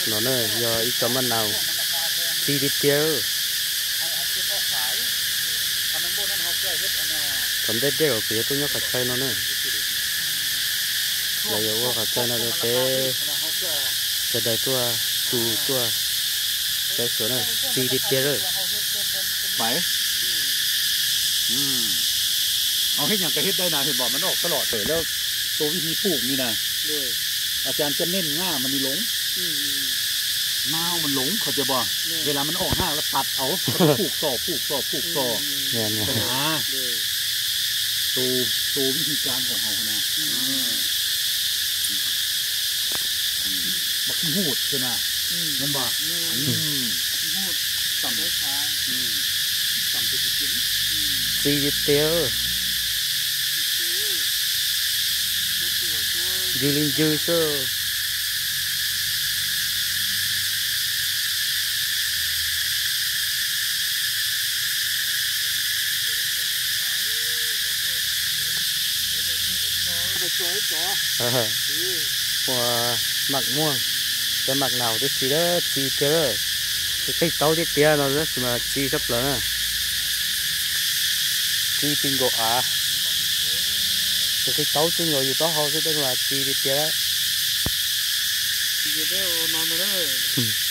No na yog ib co maj naus txi tiag tiag. Tom ntej dej los kuv yuav tuaj nyob qhov chaw no na. Lawv yuav ua qhov chaw no rau peb sawv daws tuaj tu tuaj saib xyuas na, txi tiag tiag lawm. Pais, เอาเห็ดหยังก็เฮ็ดได้นะ เห็นบ่ มันออกตลอดเลย แล้วตัววิธีปลูกนี่นะ อาจารย์จะเน้นง่ามันนี่ลง เงามันหลง เข้าใจบ่ เวลามันออกรากแล้วตัดเอา แล้วก็ผูกต่อ ผูกต่อ ผูกต่อ แม่นๆ ไปหา ตัว ตัววิธีการของเขานะ เออ บักขี้หูดเชียวนะ แม่นบ่ ขี้หูด ต่ำ ต่ำสุดจริง txi tiag tiag, ncw li ncw xwb. Ua maj muag, cov maj naus tib si lawm, txi tiag lawm. Qig taub tiag tiag no tab sis mas txi tshaj plaws na. Txi ti nkaus av, qig taub tsuj nkaus yus taub hau xwb tab sis mas txi tiag tiag lawm.